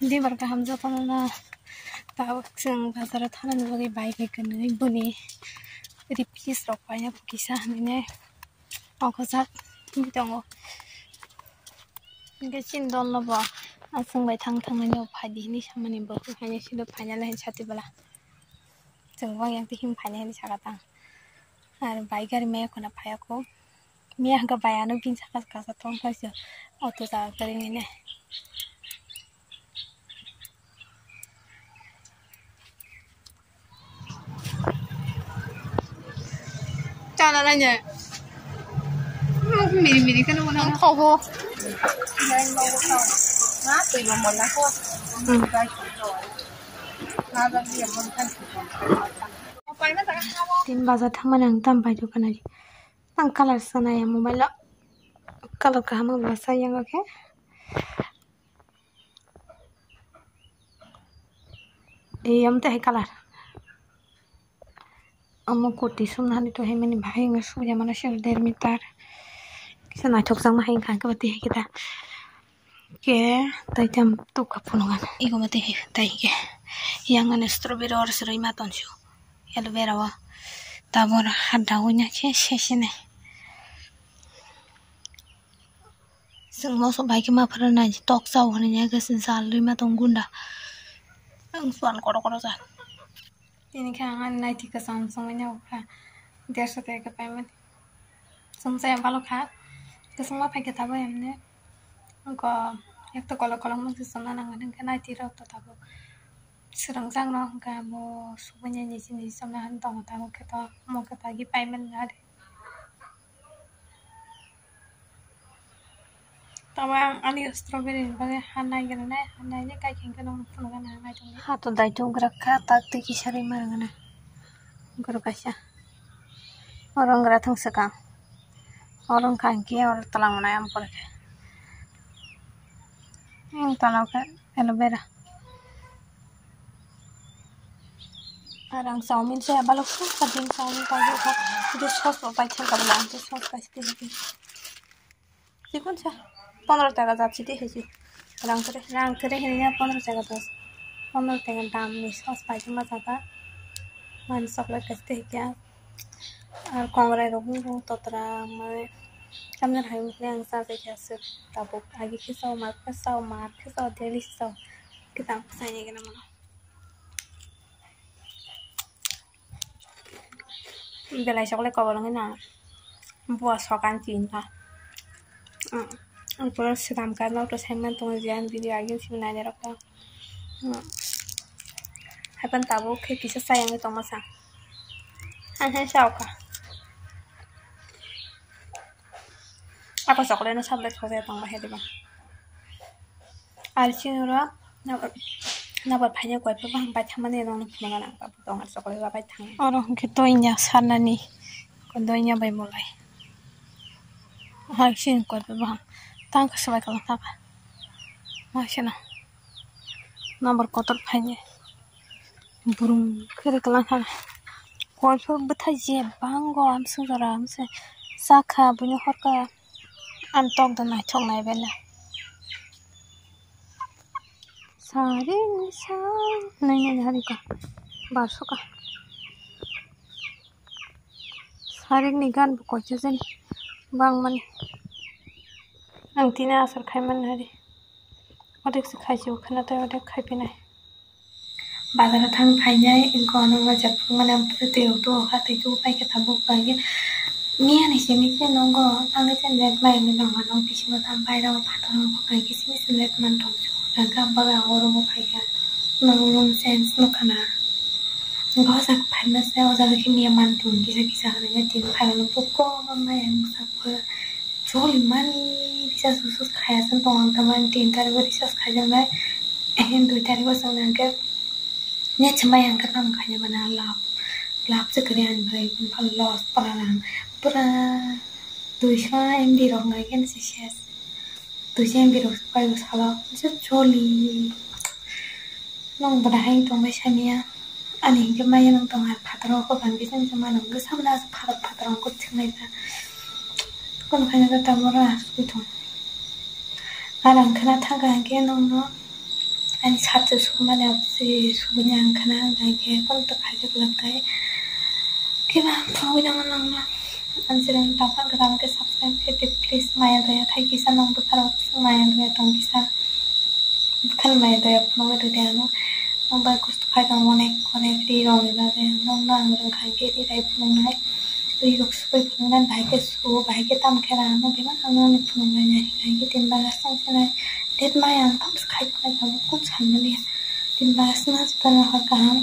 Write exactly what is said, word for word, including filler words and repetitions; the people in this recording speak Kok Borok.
Dibar kaham jotono na. Tabuk chwng bazaro thanani bagwi bai bai kwnwi buni ripis rok paina kisa hinwi ne ongkhojak wngwi tongo. Hwnkhe chini dol no bo aswk bai thang thang nai no phai di hinwi samani bo haino silo phaina le sati bwla chwng bo yang twi him phaina hinwi saka tang. Ar bai gari maya khuna phaiya kho. Miya hwnkha bai ano bini saka saka tong phai se auto jaga kwrwini ne. Chana nanya. Miri miri kano wala. Ang khobo. Tin bazar thangmani ang tam pai dukana. Ang colour sanaya mobile o. Colour kaham wngma sa yang okay. Eyam tei colour. Omo kurti sumna hani to himani bahai wngwi sumya mano sero der meter. Kisa naithok jakma hai wngkha hwnkhe bo tei hai khe ta. Ke tei tam tukha phunukgana. Ego ma tei hai tai ke. Yang ani strawberry or sroi ma tonsu. Aloe vera o. Tabor hada wngya khe sesini. Chwng moso bai khe ma phara nai tok chao hinwi ya khe jal rwi ma tong gunda. Ang suan kotor kotor ja. Tini khe ang ani naiti kwcham chumui nai kha derso taka khe paimani. Chwng chaya balo kha kwchwngma phai khe tabuk emne. Wngkha ekta kolok kolok mung se chumna nango hwnkhe naiti rok to tabuk swrwngjakno hwnkhe abo subui nai niji niji chumna hinwi tongo tabuk khe to omo khe tagi paimani ari. Tamo ang ani strawberry ni bagwi ha naigra nai, ha nainai kai khe nokno phunukgana ha naitongdi. Ha to daitung gwrak kha, tak twi kisa rwi ma rwgana. Gwrwk kaisa. Oro wnggra thung swkang. Oro wngkha hinkhe oro twlang mwnai ang pore khe. Ang tola khe aloe vera. Ar ang chowmin se abalo kha, kabin chowmin kaisa kha. Tei sauce bo paithak kabla ang tei sauce kaisa tei. Chikon sa pondro taka jat sidi hai si. Rang kere, rang kere hinwi ya pondro taka jat. Pondro taka dam ni sauce paithak ma jata. Man chocolate kaisa tei kya. Ar kongrai rok bo totra mai kamner hai wngkhe ang cha jai kha aswk tabuk agi khe chao mar khe chao mar khe chao daily se chao. Kwtal bwsai ni gana mano. Belai sok le kobor wngwi nang. Buwa sokan tin kha. Ang pura swkam kha, nok to saiman tongo je ang video agini simi nainai rok kha. Haipan tabuk khe kisa chai wngwi tongma sa. Hai hai chao kha. Ako chocolate no sablai thok jaya tongma hai diba. Ar chini oro nabo phaina koi pa baham pai thangmani nong phunukgana ang tabuk tong ar chocolate ba pai thang. Oro hwnkhe doinya sarnani doinya bai molai. Hai chini koi pa baham tang khe swbai kala taka. Masina nabo kotor phaini. Burum khe rwklang kha. Koi phuru bwthai je bango amswk jora amswk chakha buino horkha. Ang tok da naithok nai bele. Saring sa nai nai hari ka. Barso ka. Saring ni gan bo koicha jani bang mani. Ang tini asar khai man hari. Odek se khai se khana tai odek khai pinai. Bazar o thang phainai, wngkha ano ma jak phuru mani ang pura twi rok tuo kha, twi tuo pai khe tabuk bai khe miya ni simi khe nongo, thangwi khe net bai wngwi nongo, nok bisingo thang bai rok phatar rok bai khe simi se net man tong se, hwnkhe ang bagwi ang oro bo phai kha, nok room change nukha na, wngkha o jaga phaima se o jaga khe miya man tong kisa kisa hinwi tini phaimani buko ma maya wngkha. Choli mani recharge bo sus khaya se tong ang tamani tin tariko recharge khaijaknai, eh, dui tariko chwng nang khe net se maya hwnkhe tamo khaina mano love, love se kwrwi ani bagwi loss pura rang pura duiso M B rok nai khe se ses duiso M B rok se paio salo se choli. Nwng bwdahai tongbai saniya. Ani hinkhe maya nwng tong ar phataro kok ang kisa misa mano hwnkhe samla aswk phatar phatar wngkhe thwngnaikha. Kono khaina khe tabuk oro asugwi thung. Ar ang khwna thangkha hinkhe nwngno Ani sat se sumani abo se suguni ang khana, ang khe phone to khaijak lak kai. Kiba phunugwi nang nang nang. Ang se nang tangkha kwtal khe subscribe khe di please, maya daya khai kisa nang bwkha rok maya daya tong kisa. Bwkha ni maya daya phunugwi rwdi ano. Ang bai kosto khai tong onek onek ri rok ni bagwi ang nang nang rwng khai khe ri rai phunuknai. Ri rok sugwi phunuknai bahai khe su bahai khe tam khe ra ano bebak ang nang ni phunuknai nai hinwi khe tin bagas tong sinai. Det maya ang tam se khai phunai tabuk kun sanmani. Tin bagas no jotono hor kaham.